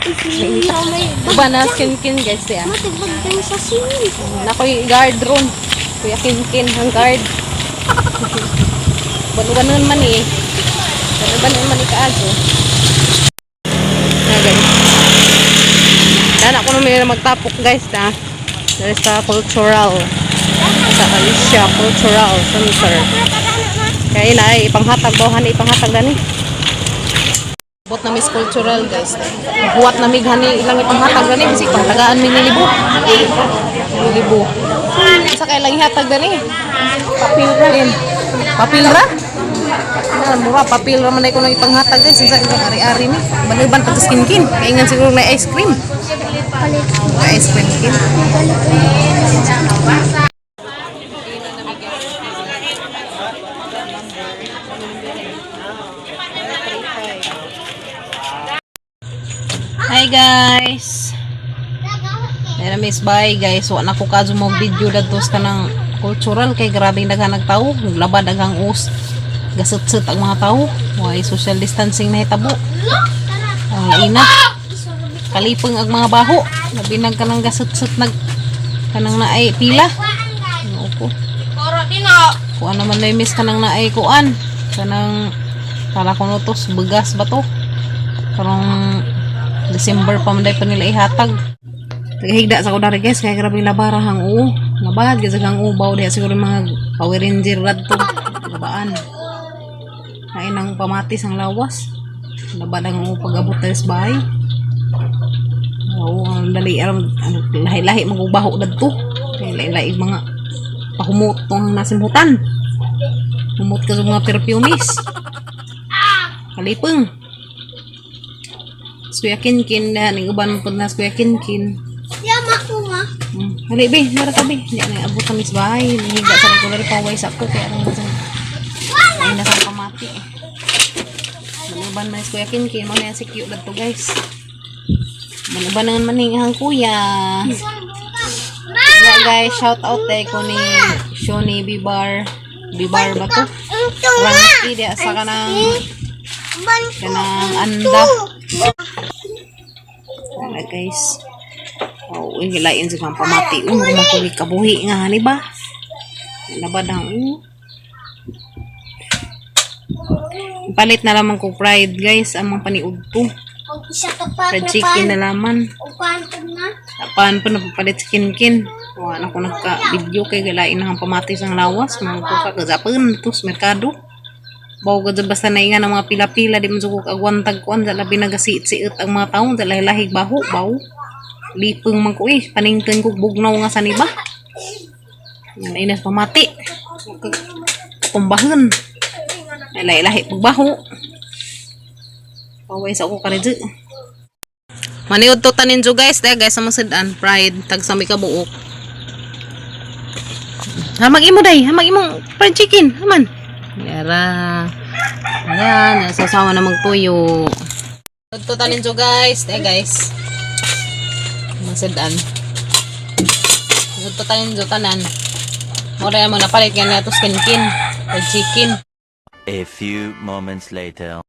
Uba na skin-kin guys ya. Matibag sa sini. Nakoy guard ron. Kuya Kinkin ang guard. Banubanon man eh. Banubanon man ikaado. Na guys. Dana ko naman magtapok guys na. There sa cultural. Sa Alicia Cultural Center. Kaya na ay ipanghatag bawhan ipanghatag dani. Bot na Miss Cultural guys. Buwat na mig hani ilang ipanghatag dani bisig pangtagaan mi nilibo. Nilibo. Sa kay lang ihatag dani? Papel ra din. Papel ra? Ah, mura papel ra man ay kuno ipanghatag guys sa ilang ari-ari ni. Banuban pa kinkin. Kaingan siguro na ice cream. May ice cream kin. Hi guys. Ayan miss bye guys. Wa na ko kadto mo video dadto sa kanang cultural kay grabing daghan nag tawo, naglaba daghang us. Gasut-sut ang mga tawo. Way social distancing na hitabo. Ang ina. Kalipong ang mga baho. Labi nag kanang gasut-sut nag kanang naay pila. Ano ko? Kuan naman na miss kanang naay kuan. Kanang para kuno to bugas ba to? Karong December pa man day pa nila ihatag. Tagahigda sa ko dari guys, kaya grabe labara hang u. Nabad gyud sa hang ubaw diha siguro mga Power Ranger radto. Labaan. Kain ang pamatis ang lawas. Labad ang u pag-abot tayo sa bahay. Oo, ang dali aram ano, lahi-lahi magubaho dadto. Kaya lahi-lahi mga pahumot tong nasimhutan. Humot ka sa mga perfumes. Kalipeng. Kuya Kinkin na ning uban pud na si Kuya Kinkin. Yama ko nga. Hali be, mara ka be. Hindi na abot kami sa bahay. Higa sa regular paway sa ko kaya ang sa ay nasa pamati. Eh. Manuban man si Kuya Kinkin, mo na si cute to guys. Manuban naman maning ang kuya. Yeah, guys, shout out tayo ko ni Shoni Bibar. Bibar ba to? Ranky di asa ka ng kanang anda. Wala guys. Oh, uy, lain sa kang pamati. Uy, makuwi kabuhi nga hani ba? Labad ang uy. Palit na lamang ko pride guys, ang mga paniud to. Og isa ka pa Fried chicken na laman. Upan ko na. Tapan pa napapalit sa kinkin. Wala na ko nagka-video kay galain na ang pamati sang lawas. Mga kuka gazapon ito sa merkado. Bawo ka dyan basta na nga ng mga pila-pila. Di man sugok agwantag kuan. Sa labi nagasiit-siit ang mga taong. Sa lahi-lahig baho. Bawo. Lipong man ko eh. Paningkan ko bugnaw nga sa niba. Yan ay nas pamati. Kumbahan. Lahi-lahi pagbaho. Paway sa ako karidyo. Maniud to tanin jo guys, dahil guys sa masidan pride tag sa may kabuok. Hamag imo day, hamag imong fried chicken, haman. Yara. Ayan, nasasawa na magtuyo. To tanin jo guys, dahil guys. Masidan. Maniud to tanin jo tanan. Mora mo napalit nga nato skin kin, fried chicken. A few moments later.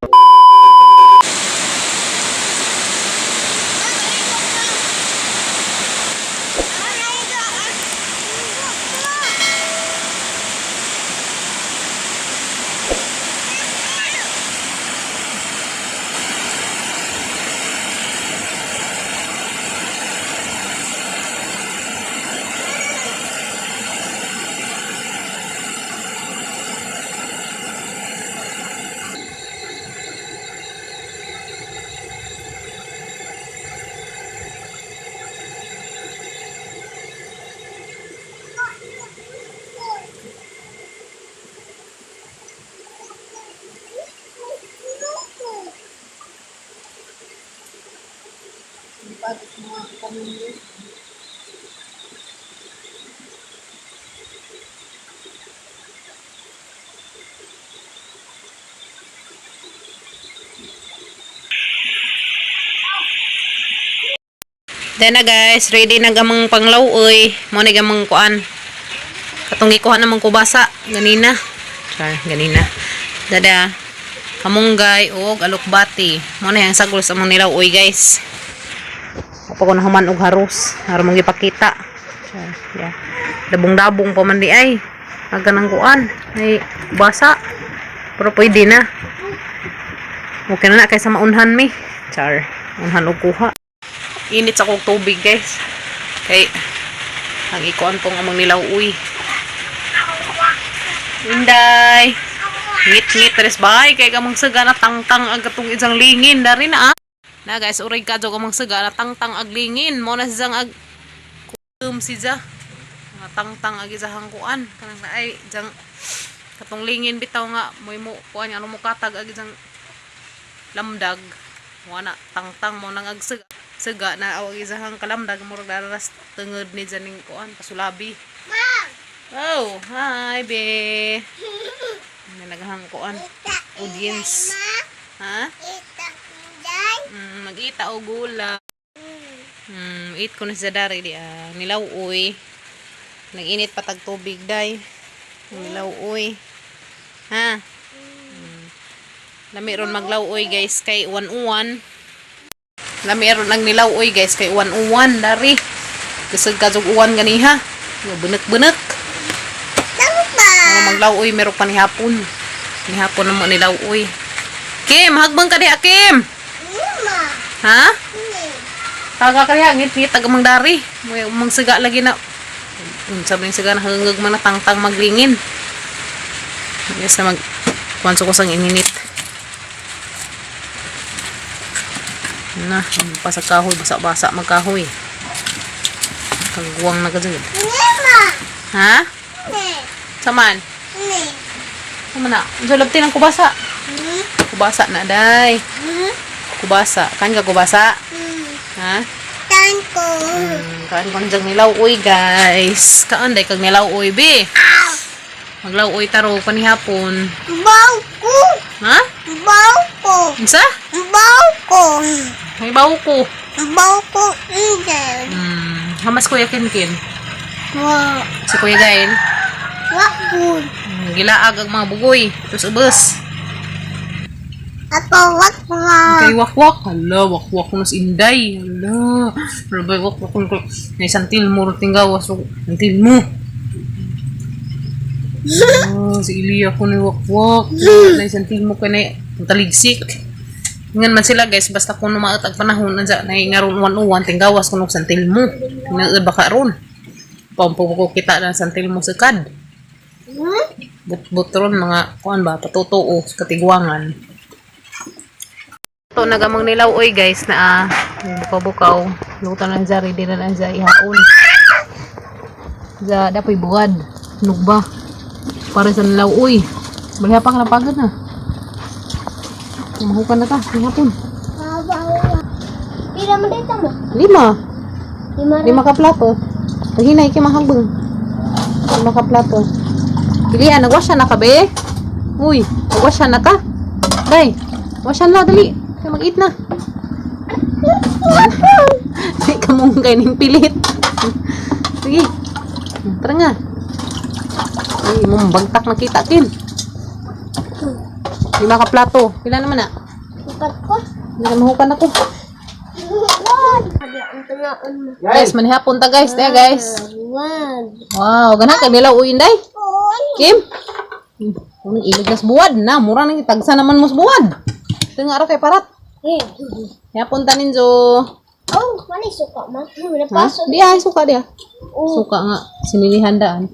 Then na guys, ready na gamang panglaw oy. Mo ni gamang kuan. Katong gikuha namang kubasa ganina. Char, ganina. Dada kamunggay og alukbati. Mo na yang sagol sa among nilaw oy guys. Pa ko nahuman og haros. Aron mong ipakita. So, yeah. Dabong-dabong pa man di ay. Aga ng kuan. Ay, basa. Pero pwede na. Okay na na kaysa maunhan mi. Char. Unhan og kuha. Init sa kong tubig, guys. Kay ang ikuan pong among nilaw uy. Inday. Ngit-ngit res bay kay kamong saga na tangtang ag katong isang lingin dari na ah. Na guys, uray ka jud kamong saga na tangtang ag lingin mo na siyang ag kum siya. Nga tangtang ag isahang kuan kanang na ay jang katong lingin bitaw nga moy mo kuan nga ano mo katag ag isang lamdag wala tangtang mo nang ag saga, saga na aw ag isahang kalamdag murag dararas tenged ni janing kuan pasulabi. Oh, hi, be. Nalaghang kuan. Audience. Ha? Mag-ita og gula. Eat ko na sa dari di ah. Nilaw uy. Nag-init patag tubig day. Nilaw uy. Ha? Lami ron maglaw uy guys kay uwan-uwan. Lami ron ang nilaw uy guys kay uwan-uwan dari. Kasag kajog uwan ganiha. Bunek-bunek. Mga maglaw uy meron pa ni hapon. Ni hapon na mo nilaw uy. Kim, hagbang ka diha Kim. Ha? Taga ka diha ngit ngit taga mang dari. May mang siga lagi na. Unsa man yung siga na hangag man na tangtang maglingin. Yes na mag kuan sa kusang ininit. Na, pa sa kahoy, basa-basa magkahoy. Kagwang na kajud. Ha? Saman? Saman na? Unsa labti ng kubasa? Kubasa na day. Kubasa. Kan ka kubasa? Ha? Tanko. Kaan ko nang nilaw uy guys. Kaan day kag nilaw uy be. Maglaw uy taro panihapon. Bauko. Ha? Bauko. Unsa? Bauko. May bawo ko. Bauko Angel. Hamas Kuya Kinkin. Wa. Si Kuya Gail. Wa good. Gilaag ang mga bugoy. Tapos ubos. Ako wak wa. Kay wakwak. Hala, wakwak ko nas inday. Hala. Hala ba, wakwak ko. May santil mo rin tinggawa. So, santil mo. Oh, si Ilya ko ni wakwak. Nay santil mo kay ang taligsik. Ngan man sila guys, basta kung numaot ang panahon, nandiyan na nga ron uwan tinggawas kuno santil mo. Naud baka ron. Pampo ko kita ng santil mo sa kad. But-but ron mga kuan ba patutuo sa katigwangan. Ito nagamang nilaw oy guys na ah, bukaw-bukaw. Luto ng zari di na lang za ihaon. Za dapoy buwad. Nugba. Para sa nilaw oy. Balha pa ka na pagod na. Mahukan na ta, hapon. Pila man dito mo? Lima. Lima. Lima ka plato. Paghinay kay mahagbong. Lima ka plato. Ilian, nagwasya na ka be? Uy, nagwasya na ka? Day, wasya na, dali. Kaya mag-eat na. Di ka mong kainin pilit. Sige. Tara nga. Uy, mong bagtak nakita, Kim. Lima ka plato. Pila naman na? Upat ko. Hindi na mahukan ako. Wag. Ang tungaon mo. Guys, manihapon ta guys. Daya guys. Wag. Wow, ganahan kay nilaw uy inday. Oy. Kim. Unang ilig nas buwad na, mura nang tagsa naman mo sa buwad. Ito nga araw kay parat. Eh. Yapon ta ninjo. Oh, mani suka man. Ha? Napaso. Di ay suka di ah. Oh. Suka nga sinilihan daan.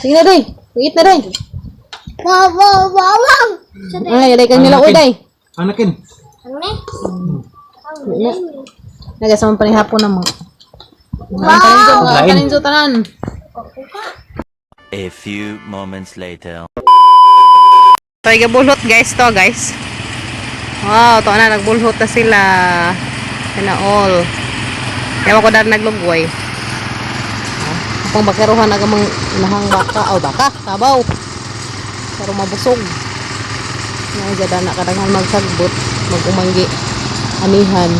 Sige na day. Eat na day. Wow, wow, wow, wow. Ay, day kang nilaw uy day. Anakin. Ano ni? Na. Nagasa man panihapon na mo. Mga kaninjo, mga Lain. kaninjo tanan. A few moments later. Toy gabulhot guys to guys. Wow, to na nagbulhot na sila. Sana all. Kaya ko dar naglugway. Apang bakeruhan na gamang inahang baka aw baka kabaw. Pero mabusog. Na jada na kadaghan magsagbot, magumanggi anihan.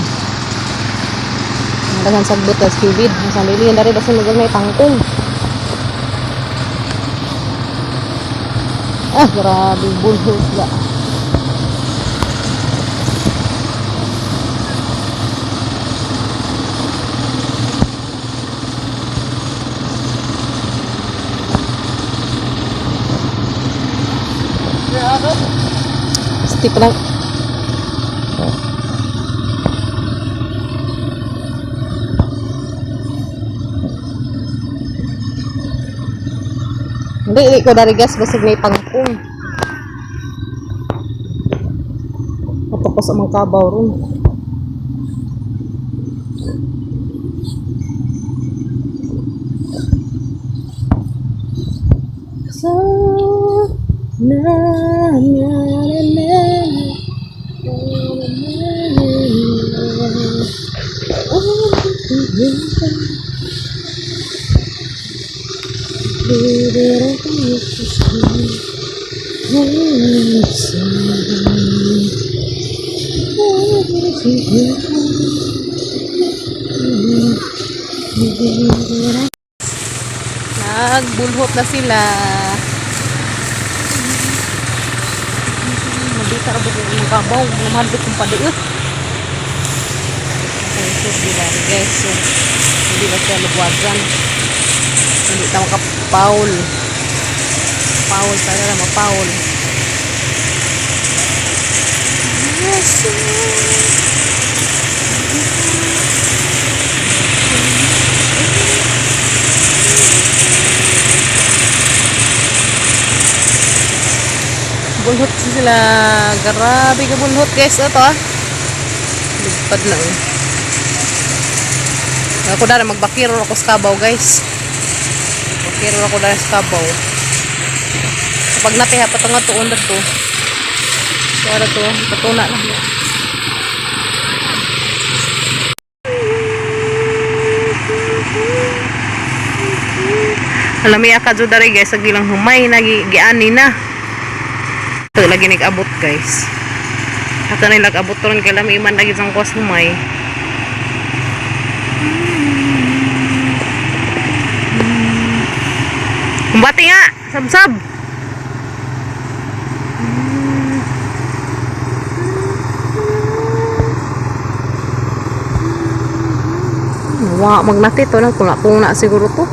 Daghan sagbot tas cubid. Ang sanili dari basta lugar may tangkong. Ah, grabe bulhot ga. Sulti pa lang. Hindi, hindi ko dari guys, basig may pangkong. Patapos ang mga kabaw ron. So, na, na, na, na, na, na, na, na. Nagbulhot na sila. Mabita ra bukod ng kabaw. Mga mahal kong padiot. Okay, so sila guys. So, hindi na siya lugwagan. Hindi ta makapaul. Paul, sana na mapaul. Bulhot sila. Grabe ka bulhot guys. Ito ah. Lugpad na eh. Ako dara magbakiro ako sa kabaw guys. Bakiro ako dara sa kabaw. Kapag natiha pa nga tuon na to. So ara to, patuna na. Alam niya ka dara guys, ag ilang humay nagi giani na. Ito lagi nag-abot guys. Ato na nag-abot ron kay lami man lagi sang kwas humay. Kumbati nga, sabsab. Wa magnati to lang kuna-kuna siguro to.